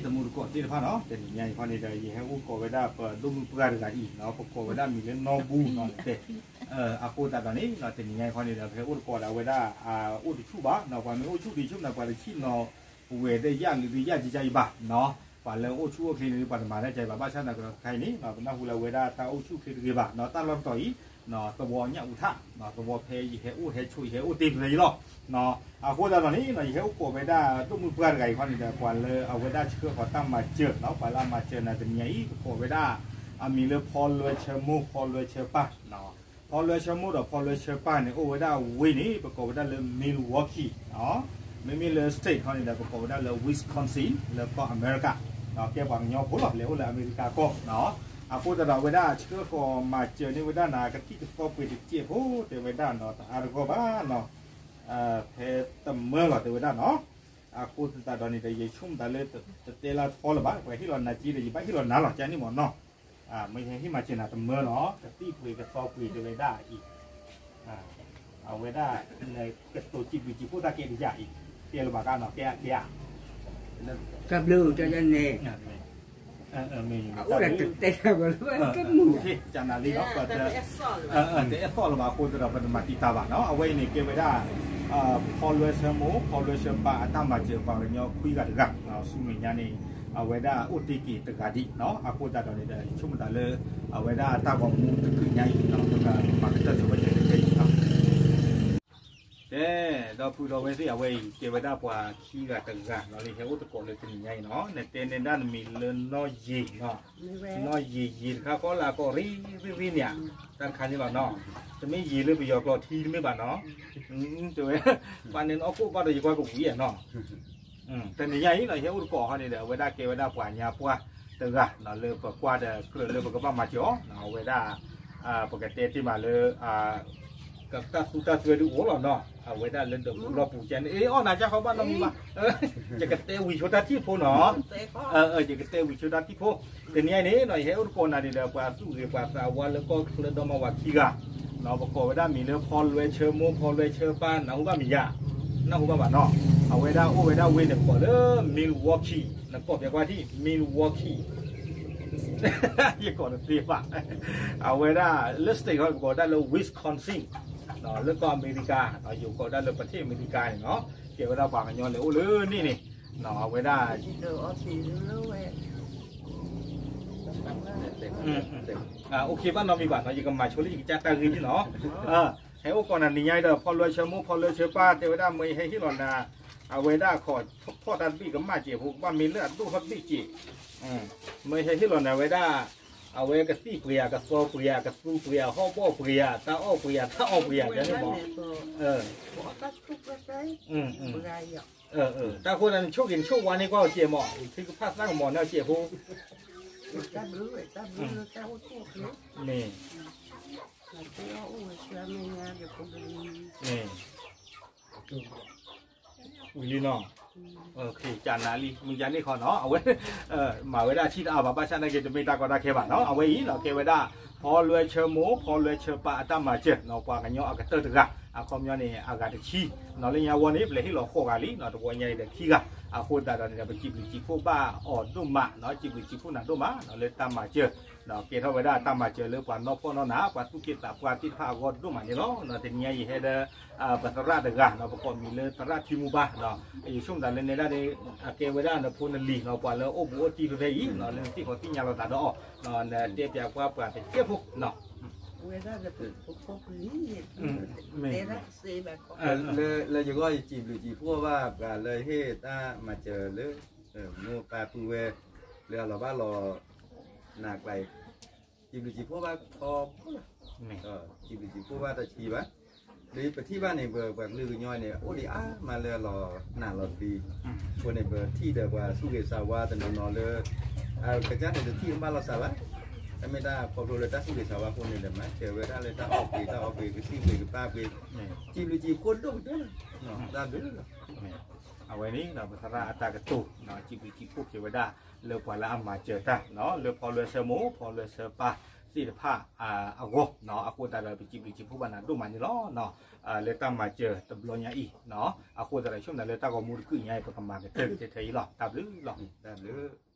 တမူတကိးသ့ၣ်တဖၣ်နီၤ, တနံၤညါအံၤခီန့ၣ်ဒီး ယဟဲအိၣ်ကိးဝဲဒၣ်ပဒိၣ်မုၣ်ပှၢ်တဂၤအံၤနီၤ, ပကိးဝဲဒၣ်မံၤလၢနီၢ်ဘူနီၤ တဲ, အဃိသတးဒီးန့ၣ် တနံၤညါအံၤခီန့ၣ်ဒီး ပဟဲအိၣ်တကိးဒီးအဝဲဒၣ် အိၣ်တဆူၣ်ဘၣ်နီၤ, ပှၤမ့ၢ်အိၣ်ဆူၣ်တဆူၣ်န့ၣ် ပှၤတဆံၣ်နီၤ ပဝဲဒၣ်ယၣ်လၢဒုးယၣ်ကကါအံၤဘၣ်နီၤ, ပှၤလၢအိၣ်ဆူၣ်အိၣ်ချ့န့ၣ် ပှၤတမၤတၢ်ကါအံၤဘၣ်, ဘၣ်ဆၣ်သနာ်က့ဒီးခဲအံၤန့ၣ် ပနၢ်ဟူလၢအဝဲဒၣ်တၢ်အိၣ်ဆူၣ်ချ့တဂ့ၤဘၣ်နီၤ, တၢ်လီၢ်တတီၤအံၤ သဝီညၣ်အူထၣ်, သဝီဖဲယဟဲအိၣ်ဟဲဆိး ယဟဲအိၣ်တ့ၢ်ဖဲအံၤလီၤ. အဃိသတးဒီးန့ၣ် ယဟဲအိၣ်ကိးဝဲဒၣ်ဒိၣ်မုၣ်ပှၢ်တဂၤအံၤခီန့ၣ်ဒီး ပှၤလၢအဝဲဒၣ်ဆှၢဃီၤတၢ်မၤစၢၤနီၤ, ပှၤလၢအမၤစၢၤနၤတနံၤညါအံၤ ပကိးဝဲဒၣ် အမံၤလၢဖီလွဲဆၢမိၢ် ဖီလွဲဆၢပၢ် ဖီလွဲဆၢမိၢ်ဒီးဖီလွဲဆၢပၢ်န့ၣ် အိၣ်ဝဲဒၣ်ဝ့ၢ်န့ၣ် ပကိးဝဲဒၣ်လၢ Milwaukee, မ့မ့ၢ်လၢ state ခီန့ၣ်ဒီး ပကိးဝဲဒၣ်လၢ Wisconsin လၢကီၢ်အမဲရကၤ, ကဲပှၤကညီဖိလီၤ, လဲၤအိၣ်လၢအမဲရကၤကီၢ်နီၤ. အဃိသတးဒီးအဝဲဒၣ်ဆှၢဃီၤမၤစၢၤန့ၢ်ဝဲဒၣ်နၤ ကသံၣ်ကသီပှ့ၤတစဲးဖိ တဲဝဲဒၣ်နီၤ, တအါတဂီၢ်ဘၣ်နီၤ, ဖဲတမၢလီၤ တဲဝဲဒၣ်နီၤ. အဃိသတးဒီးန့ၣ်ဒီး ယဆိကမိၣ်သးလၢ တတဲလၢထီလၢၤဘၣ်, ပှၤဟ့ၣ်လီၤနၤက့ဒီး ယဘၣ်ဟ့ၣ်လီၤနၤလီၤ ကန့ၣ်မ့ၢ်နီၤ. မ့ၢ်ဟဲဟ့ၣ်မၤစၢၤနၤတမၢလီၤ, ကသံၣ်ပှ့ၤကသီပှ့ၤတဲဝဲဒၣ်အံၤ, အဝဲဒၣ် ကတိၤစံးဘျုးစံးဖှိၣ်တၢ်ကဲတယၤအံၤ, တဲလၢၤဘၣ်ကနီၤ, ကဲအကဲဧါ. တၢ်ဘျုးတၢ်ယၤန့ၣ် အအိၣ်ဒီးတတဲတၢ်ဘၣ်လၢ ကမူၣ် ကနၤလံနီၤ, တအဲၣ်သီၣ်လၢၤဘၣ်အဃိသတးဒီး ပတမၤတံာ်တာ်ဘၣ်နီၤ. အဝဲအံၤန့ၣ် ကဲဝဲဒၣ် ဖီလွဲဆၢမိၢ် ဖီလွဲဆၢပၢ်အတၢ်မၤစၢၤ ပှၤကညီခွံဂၤတဂၤ, ဆူမဲာ်ညါန့ၣ် အဝဲဒၣ်အိၣ်တ့ၢ်က့ၤတဂၤဒံးနီၤ. အဃိသတးဒီးန့ၣ်ဒီး ယဆိကမိၣ်သးလၢ အဝဲဒၣ်တၢ်ဂီၤမူတကုးညါအံၤနီၤ ပကမၤကတၢၢ်စၢၤဝဲဒၣ်တကဲအံၤနီၤ. ကဲ, ဒီပုၢ်ဒီဝဲၢ်သ့ၣ် အဝဲအံၤ ကဲဝဲဒၣ်ပှၤခံဂၤတဂၤနီၤ လၢဟဲအိၣ်သကိးလၢတနံၤညါအံၤနီၤ, နတဲနဲဒၣ်နမံၤလၢနီၢ်ယံၤနီၤ, နီၢ်ယံၤယံၤတခါဃီလၢအကိးရ့ရ့ရ့န့ၣ်ဧါ, တၢ်တခါန့ၣ်လီၤနီၤ, တမ့ၢ်ယံၤလၢပယီၤကျိာ်ထံတမ့ၢ်ဘၣ်နီၤ, တဲဝဲ, ပှၤန့ၣ်နအီၣ်ကိၣ်ဘၣ်ဒီးယကွၢ်ကဝံၤဧါနီၤ. တနံၤညါအံၤနီၤ ယဟဲအိၣ်သကိးဟီန့ၣ်ဒီး အဝဲဒၣ်ကဲဝဲဒၣ်ပှၤညါပှၢ်တဂၤနီၤ လၢပကွၢ်ဒီးကြၢးလၢပကဘၣ်မၤစၢၤအီၤနီၤ, အဝဲဒၣ် ပကတဲတ့ၢ်မးလၢ တၢ်သူတၢ်စွဲဒုအိၣ်လီၤနီၤ, အဝဲဒၣ်လၢဒၢးပူၤလီၢ်ပူၤကန့ၣ် အ့ၣ်အီၣ်နၤကၢ်ဃီဘၣ်နီတမံၤဘၣ်, ယကတဲဝံၤဆိတၢ်ထံၣ်ဖိနီၤ, ယကတဲဝံၤဆိတၢ်ထံၣ်ဖိ, တနံၤညါအံၤန့ၣ်နီၤ ယဟဲအိၣ်သကိးနၤန့ၣ်ဒီး ပှၤသူၣ်ဂ့ၤပှၤသးဝါလၢကီၢ်ချၢဒီမါဝၤခံဂၤ နီၤ ပကိးဝဲဒၣ်မံၤလၢဖီလွဲဆၢမိၢ် ဖီလွဲဆၢပၢ် နၢ်ဟူဘၣ်မံၤယၤ, နၢ်ဟူဘၣ်ဘၣ်နီၤ, အဝဲဒၣ်အိၣ်ဝဲဒၣ်ဝ့ၢ်န့ၣ် ပကိးလၢ Milwaukee နကိးပျဲကွၢ်ထံၣ် Milwaukee ယကိးတသ့ဘၣ်, အဝဲဒၣ်လၢ state ခီ ပကိးဝဲဒၣ်လၢ Wisconsin လၢကီၢ်အမဲရကၤ, ယကိးဝဲဒၣ်လၢပထ့ၣ်အမဲရကၤန့ၣ်နီၤ, ကဲဝဲဒၣ်ပှၤကညီလဲၤအိၣ်လၢန့ၣ်န့ၣ်, အဝဲဒၣ် အိၣ်ခ့ဘၣ်နီတမံၤဘၣ်နီၤ, ယကမၤဆိလၢယကစၢ်တၢ်ဂ့ၢ်န့ၣ်လီၤ. ဟဲအိၣ်ကိးနၤနံၤညါအံၤဒီး ဖီလွဲဆၢမိၢ် ဖီလွဲဆၢပၢ် တဲဝဲဒၣ်မ့ၢ်ဟဲဟ့ၣ်လီၤနၤ အဝဲဒၣ်အခီၣ်ဖီၣ်တၢ်တဘ့ၣ်ကမၣ်စဲးဖိ ကဘၣ်မ့ၢ်လၢအဒိၣ်ထီၣ်တဘ့ၣ်စဲး, မ့ၢ်ဟဲဟ့ၣ်လီၤနၤဝဲဒၣ် အဝဲကသံၣ်ပှ့ၤဧါ ကသီပှ့ၤဧါ ကသူပှ့ၤဧါ ဟီၣ်ဘီၣ်ပှ့ၤဧါ တၢ်အီၣ်ပှ့ၤဧါ ဒ်န့ၣ်မး, တၢ်ဃိဒၣ်နဆိၣ်ဂ့ၤနဆိၣ်ဝါန့ၢ်ကွၢ်အီၤစဲးမး သုကဖၣ်သၣ်ကမီၤန့ၢ်အီၤစဲးဖိ, မ့ၢ် ဝံၤလံနီၤ, ကနၤလံ မုၢ်ယါန့ၣ်ခီနီၤ အဝဲ မၤဝဲဒၣ်ထံၣ်တအါဘၣ် ဘၣ်ဆၣ်နာ်က့ တမ့ၢ်တၢ်ကီတၢ်ခဲဘၣ်နီၤ အဝဲအံၤနီၤ ကဲဝဲဒၣ် ဖီလွဲဆၢမိၢ် ဖီလွဲဆၢပၢ်အတၢ်မၤစၢၤနီၤ ပှၤကညီအကတၢၢ်တဂၤ အခီပညီန့ၣ် အဂၤတဆံနီၤ လၢညါဝီန့ၣ် ပလဲၤဟ့ၣ်လီၤဃိးဂၤလံနီၤ တဝီညါအံၤဒီးခံဂၤ အဃိသတးဒီးန့ၣ်ဒီး ပစံးဘျုးစံးဖှိၣ်ဘၣ်အီၤဒိၣ်မးနီၤ စံးဘျုးစံးဖှိၣ်နၤဒိၣ်မးနီၤ လၢတၢ်မၤစၢၤ ကဲထီၣ်ဝဲဒၣ်တၢ်မၤစၢၤလၢပှၤနီၢ်ဖှီၣ်နီၢ်နၤ ပှၤသူၣ်က့သးပှၢ်သ့ၣ်တဖၣ်အဂီၢ်ဒိၣ်မးန့ၣ်လီၤ. တနံၤညါယဟဲဒီး ပသရၣ်တဂၤနီၤ ပကိးမံၤလၢသရၣ်ထံမူဘါနီၤ ယဆိကမိၣ်သးလၢနဲဒၣ်န့ၣ် အကဲဝဲဒၣ်နဖိနလံၤနီၤ ပှၤလၢအိၣ်ဘူးအိၣ်တံၢ်ဖဲဖဲအံၤနီၤ လၢနသ့ၣ်ခီသ့ၣ်ညါလိာ်သးဒီးအီၤ နတဲပၠးကွၢ်ပှၤတကဲဖိနီၤ ဝဲဒၣ်လၢပဖိပလံၤ မ့ၢ် တဲဒၣ်ကစ့ဘၣ်ခီ လၢယဂီၢ်ယစံးဘျုးစံးဖှိၣ်ဘၣ်ပှၤလၢဟ့ၣ်တၢ်မၤစၢၤလၢ မိၢ်ပၢ်ပုၢ်ဝဲၢ် လၢအလီၤဘၣ်လီၤ နၤကျါအံၤ စံးဘျုးစံးဖှိၣ်ဘၣ်ခီဖျိလီၤ စံးဘျုးစံးဖှိၣ်ဘၣ်တၢ်ဆံးဘၣ် လၢပထံၣ်ဘၣ်န့ၣ် ပပှၤကလုာ်ကညီန့ၣ် အိၣ်ဒံးအါမးလၢအလီၤနးလီၤသံ အဃိန့ၣ် ပထံၣ်ဒီးပှၤသူၣ်ဂ့ၤသးဝါတနီၤနီၤလၢ အကစၢ်န့ၣ်တထံၣ်ဘၣ်လီၤစှၤဘၣ် တၢ်မ့ၢ်တၢ်ခီဖျိလၢတၢ်သူၣ်ဂ့ၤသးဝါအဃိန့ၣ်ဒီး မၤစၢၤဝဲဒၣ်လၢတၢ်အီၣ်ပှ့ၤတၢ်အီပှ့ၤ ကသံၣ်ပှ့ၤကပၢ်ပှ့ၤ စံးဘျုးစံးဖှိၣ်ဒိၣ်ကတၢၢ်လီၤ တၢ်ဘျုးလီၤ အဝဲန့ၣ် ပသရၣ်အတၢ်ကတိၤ စံးဘျုးစံးဖှိၣ်က့ၤဝဲဒၣ် လၢပှၤလၢအမၤစၢၤတၢ် လၢဖီလွဲဆၢမိၢ် ဖီလွဲဆၢပၢ် သ့ၣ်တဖၣ်အဂီၢ်, အဃိသတးဒီး ပစံးဘျုးစံးဖှိၣ်ဘၣ်နၤဒိၣ်မးန့ၣ်လီၤ. လၢတၢ်မၤစၢၤတဘျီညါအံၤ, အဃိသတးဒီး ဆိကမိၣ်လၢတၢ်ဂီၤမူတကုာ်ညါအံၤ ပကမၤကတၢၢ်ကတၢၢ်ထဲအံၤလီၤ. တၢ်ဘျုးလီၤ. တၢ်ဘျုး